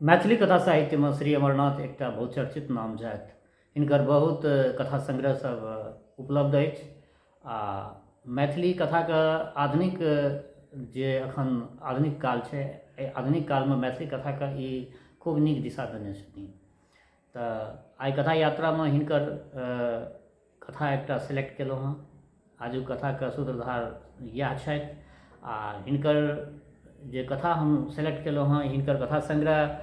मैथिली कथा साहित्यमे श्री अमरनाथ एकटा बहुचर्चित नाम छथि। हिनकर बहुत कथा संग्रह सब उपलब्ध अछि आ मैथिली कथाके आधुनिक जे एखन आधुनिक काल छै, एहि आधुनिक कालमे मैथिली कथाके ई खूब नीक दिशा देने छथिन। तऽ आइ कथा यात्रामे हिनकर कथा एकटा सेलेक्ट केलहुँ हँ। आजुक कथाके सूत्रधार इएह छथि आ हिनकर जे कथा हम सेलेक्ट केलहुँ हँ, हिनकर कथा संग्रह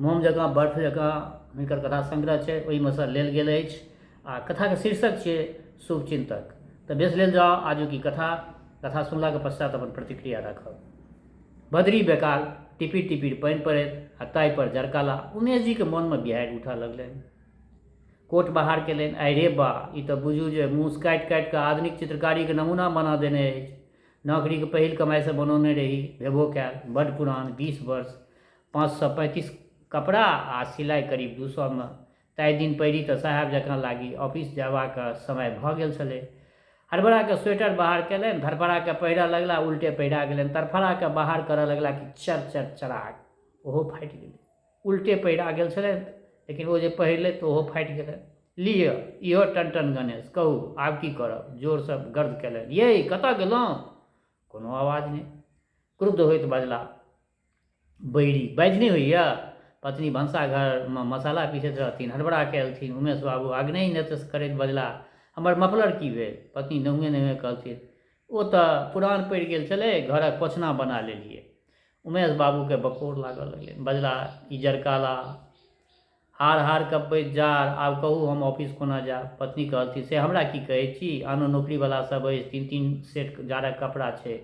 मोम जकाँ बर्फ जकाँ हिनकर कथा संग्रह छै, ओहिमे सँ लेल गेल अछि आ कथाके शीर्षक छियै शुभचिन्तक। तऽ बेस, लेल जाउ आजुक ई कथा। कथा सुनलाके पश्चात अपन प्रतिक्रिया राखब। बदरी बेकाल, टिपिर टिपिर पानि पड़ैत आ ताहिपर जड़काला। उमेशजीके मोनमे बिहाड़ि उठऽ लगलनि। कोट बहार केलनि। आहि रे बा, ई तऽ बुझू जे मूस काटि काटि कऽ आधुनिक चित्रकारीके नमूना बना देने अछि। नौकरीके पहिल कमाइसँ बनौने रही, भेबो कयल। बड्ड पुरान, 20 वर्ष। 535 कपड़ा आ सिलाइ करीब 200मे। ताहि दिन पहिरी तऽ साहेब जकाँ लागी। ऑफिस जयबाक समय भऽ गेल छलै। हड़बड़ा कऽ स्वेटर बहार केलनि। धड़फड़ा कऽ पहिरऽ लगला, उल्टे पहिरा गेलनि। तड़फड़ा कऽ बाहर करऽ लगला कि चर चर चराक, ओहो फाटि गेलै। उल्टे पहिरा गेल छलनि, लेकिन ओ जे पहिरलथि तऽ ओहो फाटि गेलनि। लिअ, इहो टन-टन गणेश! कहू, आब की करब? जोरसँ गर्द केलनि, यै, कतऽ गेलहुँ? कोनो आवाज नहि। क्रुद्ध होइत बजलाह, बैरी, बाजि नहि होइए? पत्नी भनसाघरमे मसाला पीसैत रहथिन। हड़बड़ा कऽ अयलथिन। उमेश बाबू आग्नेय नेत्रसँ करैत बजलाह, हमर मफलर की भेल? पत्नी नहुएँ-नहुएँ कहलथिन, ओ तऽ पुरान पड़ि गेल छलै, घरक पोछना बना लेलियै। उमेश बाबूकेँ बकौर लागऽ लगलनि। बजलाह, ई जड़काला, हाड़-हाड़ कँपबैत जाड़, आब कहू हम ऑफिस कोना जायब? पत्नी कहलथिन, से हमरा की कहै छी? आनो नोकरीवला सभ अछि, तीन-तीन सेट जाड़क कपड़ा छै।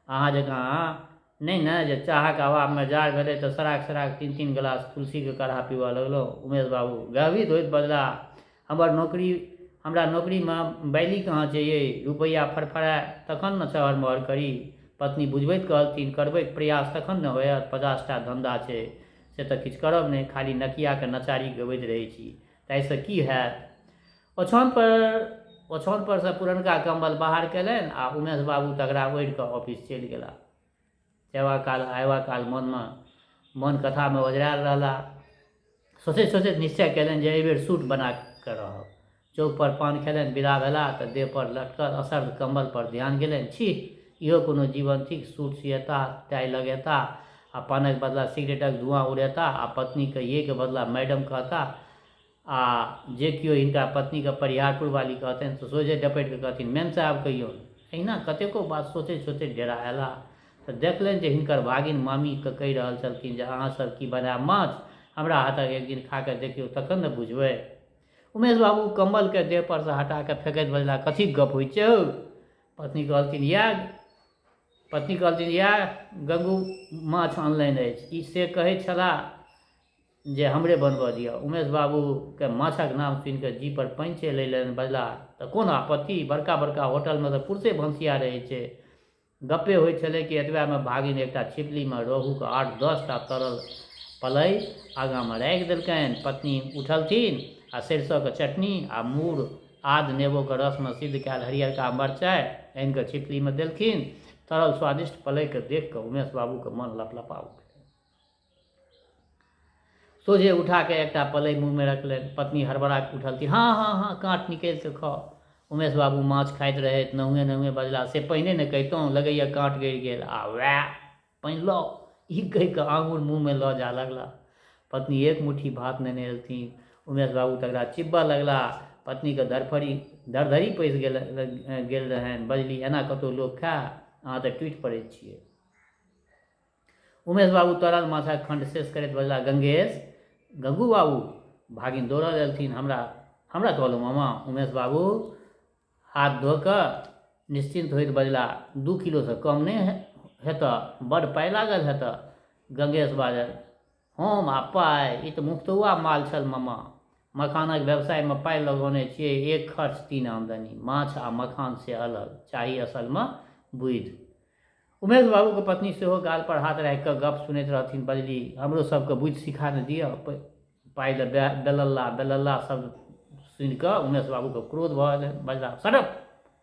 अहाँ जकाँ नहि ने जे चाहक अभावमे जाड़ भेलै तँ सराक-सराक तीन-तीन गिलास तुलसीक काढ़ा पीबऽ लगलहुँ। उमेश बाबू गहवित होइत बजलाह, हमर नोकरी हमरा नोकरीमे बैली कहाँ छै यै? रुपैआ फड़फड़ाय तखन ने छहर-महर करी। पत्नी बुझबैत कहलथिन, करबैक प्रयास तखन ने होयत। 50टा धन्धा छै, से तँ किछु करब नहि, खाली नकिया कऽ नचारी गबैत रहै छी, ताहिसँ की होयत? ओछाओन परसँ पुरनका कम्बल बाहर कयलनि आ उमेश बाबू तकरा ओढ़ि कऽ ऑफिस चलि गेलाह। जयबा काल अयबा काल मोनमे मोन कथामे ओझरायल रहलाह। सोचैत सोचैत निश्चय कयलनि जे एहिबेर सूट बना कऽ रहब। चौकपर पान खेलनि, विदा भेलाह तऽ देहपर लटकल असर्ध कम्बलपर ध्यान गेलनि। छिः! इहो कोनो जीवन थिक? सूट सियेताह, टाइ लगेताह आ पानक बदला सिगरेटक धुआँ उड़ेताह आ पत्नीकेँ यै के बदला मैडम कहताह आ जे केओ हिनका पत्नीकेँ परिहारपुर वाली कहतनि तऽ सोझे डपटि कऽ कहथिन, मेम साहब कहियौन। एहिना कतेको बात सोचैत-सोचैत डेरा अयलाह तऽ देखलनि जे हिनकर भागिन मामीकेँ कहि रहल छलखिन जे अहाँ सभ की बनायब माछ? हमरा हाथक एक दिन खा कऽ देखियौ तखन ने बुझबै। उमेश बाबू कम्बलकेँ देहपरसँ हटा कऽ फेकैत बजलाह, कथीक गप्प होइत छै हौ? पत्नी कहलथिन, इएह गंगू माछ अनलनि अछि। ई से कहैत छलाह जे हमरे बनबऽ दिअ। उमेश बाबूकेँ माछक नाम सुनि कऽ जीहपर पानि चलि अयलनि। बजलाह, तऽ कोन आपत्ति? बड़का-बड़का होटलमे तऽ पुरुषे भनसिया रहैत छै। गप्पे होइत छलै कि एतबेमे भागिन एकटा छिपलीमे रोहूक 8-10 टा तरल पलइ आगाँमे राखि देलकनि। पत्नी उठलथिन आ सरिसोक चटनी आ मूर आद नेबोक रसमे सिद्ध कयल हरियरका मरचाइ आनि कऽ छिपलीमे देलखिन। तरल स्वादिष्ट पलइकेँ देखि कऽ उमेश बाबूक मन लपलपा उठलनि। सोझे उठा कऽ एकटा पलइ मुँहमे रखलनि। पत्नी हड़बड़ा कऽ उठलथिन, हँ, हँ, हँ, काँट निकालि कऽ खाउ। उमेश बाबू माछ खाइत रहथि। नहुएँ-नहुएँ बजलाह, से पहिने ने कहितहुँ, लगैए काँट गड़ि गेल। आ वएह पानि लाउ। ई कहि कऽ आङुर मुँहमे लऽ जाय लगलाह। पत्नी एक मुट्ठी भात नेने अयलथिन। उमेश बाबू तकरा चिबबऽ लगलाह। पत्नीकेँ धड़फड़ी धड़धड़ी पैसि गेल गेल रहनि। बजलीह, एना कतहु लोक खाय? अहाँ तऽ टूटि पड़ैत छियै। उमेश बाबू तरल माछक खण्ड शेष करैत बजलाह, गंगेश! गंगू बाबू! भागिन दौड़ल अयलथिन, हमरा हमरा कहलहुँ मामा? उमेश बाबू हाथ धो कऽ निश्चिन्त होइत बजलाह, 2 किलोसँ कम नहि हेतह। बड्ड पाइ लागल हेतह। गंगेश बाजल, हम आ पाइ? ई तऽ मुफ्तौआ माल छल मामा। मखानक व्यवसायमे पाइ लगौने छियै। एक खर्च तीन आमदनी। माछ आ मखान से अलग। चाही असलमे बुधि। उमेश बाबूक पत्नी सेहो गालपर हाथ राखि कऽ गप्प सुनैत रहथिन। बजली, हमरो सभकेँ बुधि सिखा ने दिअ पाइ लए। बेलल्ला बेलल्ला शब्द सुनि कऽ उमेश बाबूकेँ क्रोध भऽ गेलनि। बजलाह, शटअप!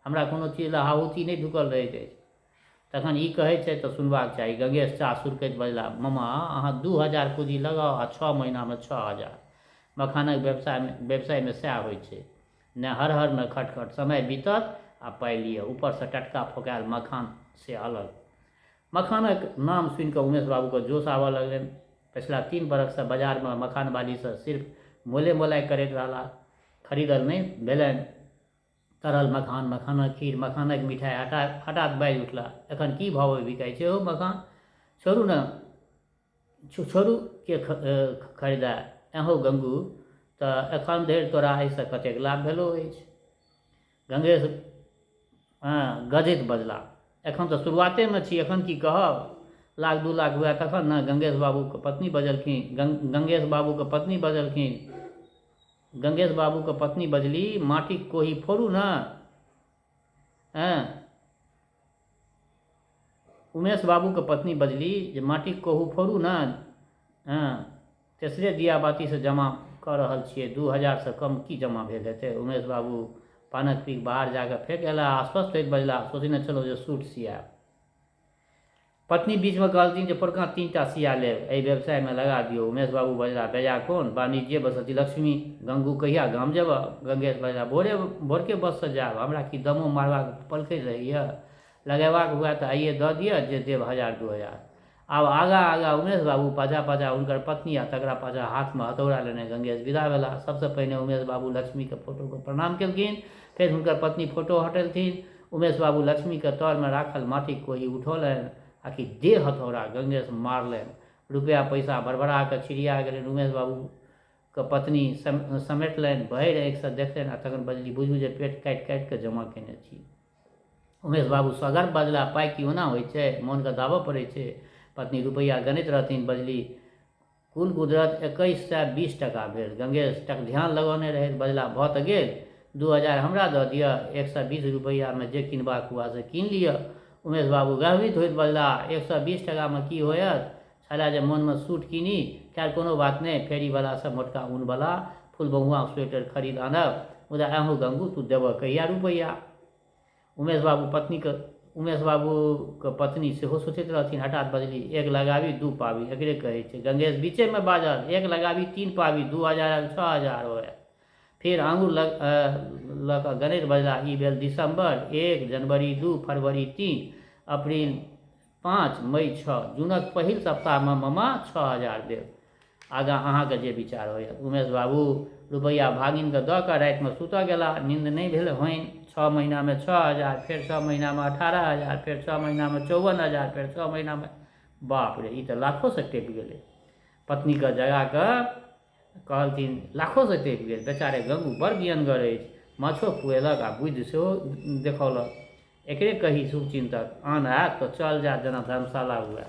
हमरा कोनो चीज लए हाहुती नहि ढुकल रहैत अछि। तखन ई कहै छथि तऽ सुनबाक चाही। गंगेश चाह सुरकैत बजलाह, मामा, अहाँ 2000 पूँजी लगाउ आ छओ महीनामे 6000। मखानक व्यवसायमे व्यवसायमे सएह होइ छै। ने हरहर ने खटखट। समय बीतत आ पाइ लिअ। ऊपरसँ टटका फोकायल मखान से अलग। मखानक नाम सुनि कऽ उमेश बाबूकेँ जोश आबऽ लगलनि। पछिला 3 बरखसँ बजारमे मखानबालीसँ सिर्फ मोले-मोलाइ करैत रहलाह। खरीदल नहि भेलनि। तरल मखान, मखानक खीर, मखानक मिठाइ हठात हठात बाजि उठलाह, एखन की भावे बिकाइ छै हौ मखान? छोड़ू ने, छोड़ू के खरीदाए? ऐं हौ गंगू, तऽ एखन धरि तोरा एहिसँ कतेक लाभ भेलौ अछि? गंगेश गजैत बजलाह, एखन तऽ शुरुआतेमे छी, एखन की कहब? लाख दू लाख हुए तखन ने। गंगेश बाबूक पत्नी बजलखिन, गंगेश बाबूक पत्नी बजलखिन, गंगेश बाबूक पत्नी बजली, माटिक कोही फोड़ू ने। ऐं उमेश बाबूक पत्नी बजली जे माटिक कोहू फोड़ू ने। हँ, तेसरे दियाबातीसँ जमा कऽ रहल छियै। 2000सँ कम की जमा भेल हेतै? उमेश बाबू पानक पीक बाहर जा कऽ फेक अयलाह आ आश्वस्त होइत बजलाह, सोचने छलहुँ जे सूट सियाएब। पत्नी बीचमे कहलथिन जे पोरकाँ 3टा सिया लेब, एहि व्यवसायमे लगा दियौ। उमेश बाबू बजलाह, बेजा कोन, वाणिज्ये बसति लक्ष्मी। गंगू कहिया गाम जेबह? गंगेश बजलाह, भोरे भोरके बससँ जायब। हमरा की दमो मारबाक पलखति रहैए? लगयबाक हुए तऽ आइये दऽ दिअ जे देब हजार 2000। आब आगाँ आगाँ उमेश बाबू, पाछाँ पाछाँ हुनकर पत्नी आ तकरा पाछाँ हाथमे हथौड़ा लेने गंगेश विदा भेलाह। सबसँ पहिने उमेश बाबू लक्ष्मीक फोटोकेँ प्रणाम केलखिन। फेर हुनकर पत्नी फोटो हटेलथिन। उमेश बाबू लक्ष्मीक तरमे राखल माटिक कोही उठौलनि आ कि दे हथौड़ा गंगेश मारलनि। रुपैआ पैसा भरभरा कऽ छिड़िया गेलनि। उमेश बाबूक पत्नी समेटलनि, भरि आँखिसँ देखलनि आ तखन बजली, बुझू जे पेट काटि काटि कऽ जमा कयने छी। उमेश बाबू सगर्व बजलाह, पाइ की ओना होइ छै? मोनकेँ दाबऽ पड़ै छै। पत्नी रुपैआ गनैत रहथिन, बजली, कुल कुदरत 2120 टाका भेल। गंगेश टक ध्यान लगौने रहथि, बजलाह, भऽ तऽ गेल। 2000 हमरा दऽ दिअ, 120 रुपैआमे जे किनबाक हुआ से कीन लिअ। उमेश बाबू गर्वित होइत बजलाह, 120 टाकामे की होयत? छलए जे मोनमे सूट कीनी। खैर कोनो बात नहि, फेरीवलासँ मोटका ऊनवला फुलबहुआ स्वेटर खरीद आनब। मुदा ऐं हौ गंगू, तूँ देबह कहिया रुपैआ? उमेश बाबू पत्नीक उमेश बाबूक पत्नी सेहो सोचैत रहथिन। हठात बजली, एक लगाबी दू पाबी, एकरे कहै छै। गंगेश बीचेमे बाजल, एक लगाबी तीन पाबी, 2000 6000 होयत। फेर आङुर लग लऽ कऽ गनैत बजलाह, ई भेल दिसम्बर 1, जनवरी 2, फरवरी 3, अप्रील 5, मई 6, जूनक पहिल सप्ताहमे मामा 6000 देब। आगाँ अहाँके जे विचार होइए। उमेश बाबू रुपैआ भागिनके दऽ कऽ रातिमे सुतऽ गेलाह। निन्द नहि भेल होइन। 6 महीनामे 6000, फेर 6 महीनामे 18,000, फेर 6 महीनामे 54,000, फेर 6 महीनामे, बाप रे, ई तऽ लाखोसँ टपि गेलै। पत्नीके जगा कऽ कहलथिन, लाखोसँ टपि गेल। बेचारे गंगू बड़ ज्ञानगर अछि। माछो खुएलक आ बुद्धि सेहो देखौलक। एकरे कही शुभचिन्तक। आन आयत तऽ चल जायत जेना धर्मशाला हुए।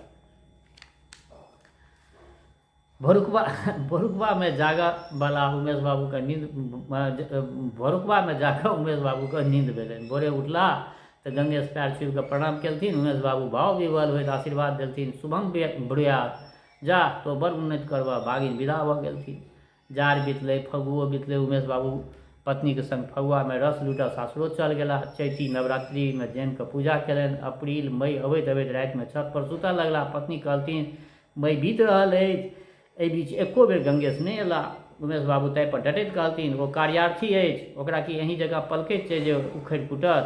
भोरुकबा भोरुकबामे जागऽवला उमेश बाबूके नीन्द भोरुकबामे जाकऽ उमेश बाबूके नीन्द भेलनि। भोरे उठलाह तऽ गंगेश पएर छुबि कऽ प्रणाम केलथिन। उमेश बाबू भाव विह्वल होइत आशीर्वाद देलथिन, शुभम ब्रूयात्, जा तोँ बड़ उन्नति करबह। भागिन विदा भऽ गेलथिन। जाड़ बितलै, फगुओ बितलै। उमेश बाबू पत्नीक संग फगुआमे रस लूटऽ सासुरो चल गेलाह। चैती नवरात्रिमे जमि कऽ पूजा केलनि। अप्रील, मई अबैत-अबैत रातिमे छतपर सूतऽ लगलाह। पत्नी कहलथिन, मई बीत रहल अछि, एहि बीच एक्को बेर गंगेश नहि अयलाह। उमेश बाबू ताहिपर डटैत कहलथिन, ओ कार्यार्थी अछि, ओकरा की अहीं जकाँ पलखति छै जे उखड़ि कुटत?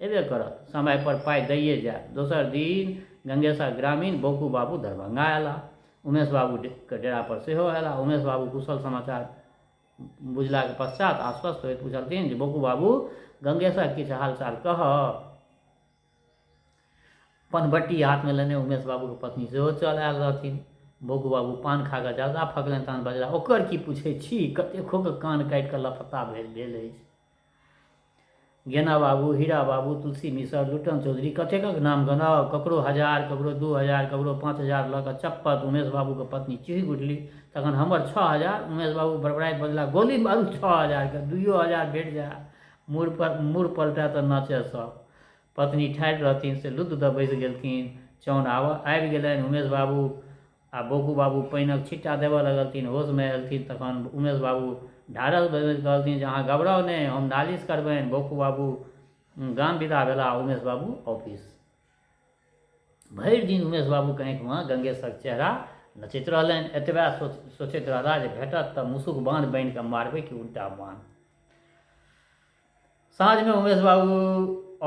अयबे करत, समयपर पाइ दैये जायत। दोसर दिन गंगेशक ग्रामीण बौकू बाबू दरभंगा अयलाह। उमेश बाबूके डेरापर सेहो अयलाह। उमेश बाबू कुशल समाचार बुझलाक पश्चात आश्वस्त होइत पुछलथिन जे बौकू बाबू, गंगेशक किछु हालचाल कहह। पनबट्टी हाथमे लेने उमेश बाबूके पत्नी सेहो चल आयल रहथिन। बौकू बाबू पान खा कऽ जर्दा फकलनि, तहन बजलाह, ओकर की पुछै छी, कतेकोके कान काटि कऽ लपत्ता भेल अछि। गेना बाबू, हीरा बाबू, तुलसी मिसर, लुटन चौधरी कतेकक नाम गनाउ, ककरो 1000, ककरो 2000, ककरो 5000 लऽ कऽ चप्पत। उमेश बाबूक पत्नी चिहुकि उठली, तखन हमर 6000? उमेश बाबू बड़बड़ाइत बजलाह, गोली मारू 6000के, 2000 भेट जाय, मूड़ पर मूड़ पलटय तऽ नाचय सब। पत्नी ठाढ़ि रहथिन से लुद्द दऽ बैसि गेलखिन। चाउन आबि गेलनि। उमेश बाबू आ बौकू बाबू पानिक छिट्टा देबऽ लगलथिन। होशमे अयलथिन तखन उमेश बाबू ढाढ़स बजबैत कहलथिन जे अहाँ घबराउ नहि, हम नालिश करबनि। बौकू बाबू गाम विदा भेलाह, उमेश बाबू ऑफिस। भरि दिन उमेश बाबूके आँखिमे गंगेशक चेहरा नचैत रहलनि। एतबे सोचैत रहलाह जे भेटत तऽ मुसुक बान्ह बान्हि कऽ मारबै कि उल्टा बान्ह। साँझमे उमेश बाबू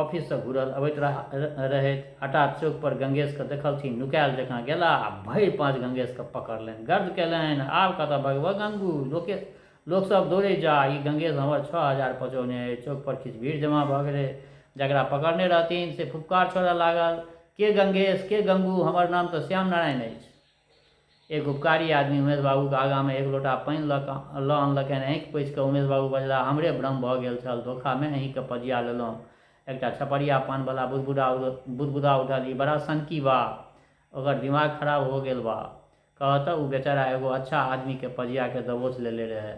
ऑफिससँ घुरल अबैत रहथि। हठात् चौकपर गंगेशकेँ देखलथिन। नुकायल जकाँ गेलाह आ भरि पाँज गंगेशकेँ पकड़लनि। गर्द कयलनि, आब कतऽ भगबह गंगू? लोके लोक सभ दौड़ैत जा। ई गंगेश हमर 6000 पचौने अछि। चौकपर किछु भीड़ जमा भऽ गेलै। जकरा पकड़ने रहथिन से फुफकार छोड़ऽ लागल, के गंगेश? के गंगू? हमर नाम तऽ श्याम नारायण अछि। एक उपकारी आदमी उमेश बाबूक आगाँमे एक लोटा पानि लऽ कऽ लऽ अनलकनि। आँखि पोछि कऽ उमेश बाबू बजलाह, हमरे भ्रम भऽ गेल छल। धोखामे अहींकेँ पजिया लेलहुँ। एकटा छपरिया पानवला बुदबुदा उठल, ई बड़ा सनकी बा। ओकर दिमाग खराब हो गेल बा। कहऽ तऽ ओ बेचारा एगो अच्छा आदमीकेँ पजिया कऽ दबोच लेले रहए।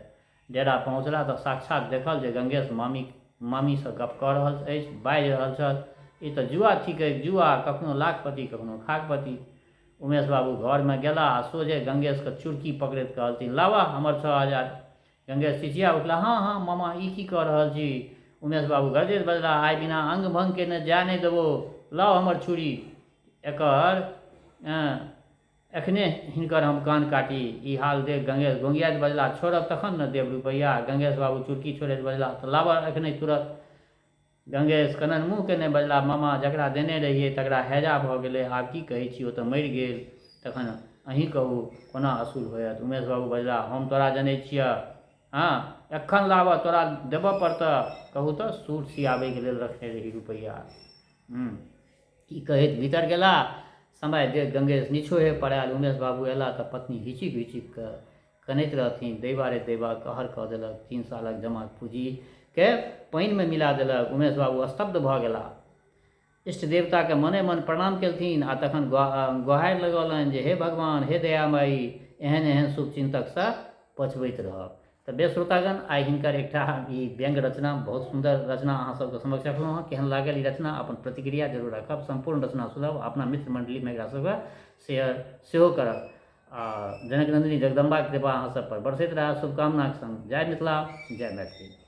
डेरा पहुँचलाह तऽ साक्षात् देखल जे गंगेश मामी मामीसँ गप्प कऽ रहल अछि, बाजि रहल छल, ई तऽ जुआ थिकैक, जुआ! कखनो लाखपति, कखनो खाकपति। उमेश बाबू घरमे गेलाह आ सोझे गंगेशकेँ चुरकी पकड़ैत कहलथिन, लाबह हमर 6000। गंगेश चिचिया उठलाह, हँ, हँ, मामा, ई की कऽ रहल छी? उमेश बाबू गरजैत बजलाह, आइ बिना अंग-भंग केने जाय नहि देबौ। लाउ हमर छुरी। एकर एखने हिनकर हम कान काटी। ई हाल देख गंगेश गोंगियाइत बजलाह, छोड़ब तखन ने देब रुपैया। गंगेश बाबू चुरकी छोड़ैत बजलाह, तऽ लाबह एखने तुरत। गंगेश कनन मुँह केने बजलाह, मामा, जकरा देने रहियै तकरा हैजा भऽ गेलै। आब की कहै छी, ओ तऽ मरि गेल। तखन अहीं कहू, कोना असूल होयत? उमेश बाबू बजलाह, हम तोरा जनै छियह। हँ, एखन लाबह, तोरा देबऽ पड़तह। कहू तऽ, सूट सियाबैके लेल रखने रही रुपैया। ई कहैत भीतर गेलाह। समय देख गंगेश निछोहे पड़ायल। उमेश बाबू अयलाह तऽ पत्नी हिचुकि-हिचुकि कऽ कनैत रहथिन। दैबा रे दैबा, कहर कऽ देलक। 3 सालक जमा पूँजीकेँ पानिमे मिला देलक। उमेश बाबू स्तब्ध भऽ गेलाह। इष्ट देवताकेँ मने-मन प्रणाम केलथिन आ तखन गोहारि लगौलनि जे हे भगवान, हे दयामयी, एहन-एहन शुभचिन्तकसँ पचबैत रहब। तऽ बेस श्रोतागण, आइ हिनकर एकटा ई व्यंग्य रचना, बहुत सुन्दर रचना अहाँ सबके समक्ष रखलहुँ हँ। केहन लागल ई रचना, अपन प्रतिक्रिया जरूर राखब। सम्पूर्ण रचना सुनब, अपना मित्र मण्डलीमे एकरा सबके शेयर सेहो करब। आ जनक नन्दिनी जगदम्बाक कृपा अहाँ सब पर बरसैत रहए, शुभकामनाक संग जय मिथिला, जय मैथिली।